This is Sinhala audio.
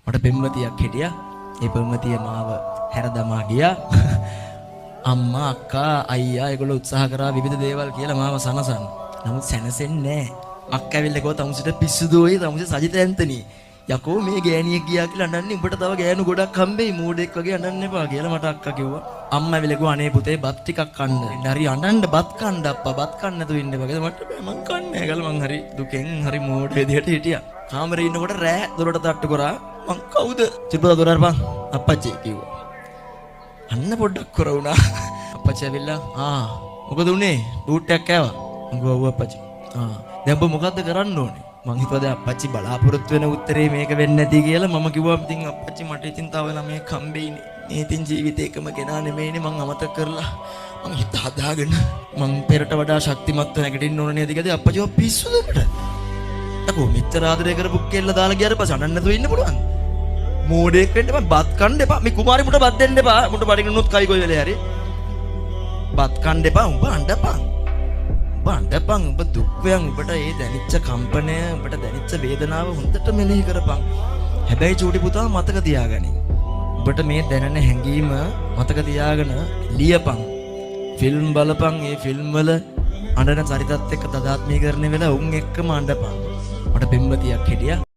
මට පෙම්වතියක් හිටියා. ඒ පෙම්වතිය මාව හැර දමා ගියා. අම්මා, අක්කා, අයියා ඒගොල්ලෝ උත්සාහ කරා විවිධ දේවල් කියලා මාව සනසන්න. නමුත් සැනසෙන්නේ නෑ. අක්කා ඇවිල්ලා කිව්වා තමුසෙට පිස්සු දෝයි තමුසේ සජිත ඇන්තනි. යකෝ මේ ගෑණියෙක් ගියා කියලා අඬන්නේ උඹට තව ගෑනු ගොඩක් හම්බෙයි මෝඩෙක් වගේ අඬන්න එපා කියලා මට අක්කා කිව්වා. අම්මා ඇවිල්ලා කිව්වා අනේ පුතේ බත් ටිකක් කන්න. හරි අඬන්න බත් කන්න අප්පා බත් කන්න නැතුව ඉන්න එපා කියලා මට බෑ මං කන්නේ නෑ කියලා මං හරි දුකෙන් හරි මෝඩ විදියට හිටියා. කාමරේ ඉන්නකොට රෑ දොරට තට්ටු කරා. මං කවුද? චිප්පා දොර අරපන් අප්පච්චි කිව්වා. අන්න පොඩ්ඩක් කොර වුණා. අප්පච්චි ඇවිල්ලා ආ මොකද උනේ? බූට් එකක් කෑවා. මං කිව්වා ඔව් අප්පච්චි. ආ දැන් ඔබ මොකද්ද කරන්න ඕනේ? මං හිතුවා දැන් අප්පච්චි බලාපොරොත්තු වෙන උත්තරේ මේක වෙන්නේ නැති කියලා. මම කිව්වා ඉතින් අප්පච්චි මට ඉතින් තව ළමයෙක් හම්බෙයිනේ. මේ ඉතින් ජීවිතේ එකම කෙනා නෙමෙයිනේ මං අමතක කරලා මං හිත හදාගෙන මං පෙරට වඩා ශක්තිමත්ව නැගිටින්න ඕන නේද කියලා. අප්පච්චි ඔය පිස්සුද උඹට? යකෝ මෙච්චර ආදරය කරපු කෙල්ල දාලා ගියාට පස්සේ අඬන්න නැතුව ඉන්න පුළුවන්. මෝඩයෙක් වෙන්න එපා, බත් කන්න එපා. මේ කුමාරි මුට බත් දෙන්න එපා. මුට බඩගිනුනොත් කයි කොයි වෙලේ හරි. බත් කන්න එපා, උඹ අඬපන්. උඹ අඬපන්, උඹ දුක් වෙයන්, උඹට ඒ දැනිච්ච කම්පනය, උඹට දැනිච්ච වේදනාව හොඳට මෙනෙහි කරපන්. හැබැයි චූටි පුතා මතක තියාගනින්. උඹට මේ දැනෙන හැඟීම මතක තියාගෙන ලියපන්. ෆිල්ම් බලපන්, ඒ ෆිල්ම් වල අඬන චරිතත් එක්ක තදාත්මීකරණය වෙලා උන් එක්කම අඬපන්. මට පෙම්වතියක් හිටියා.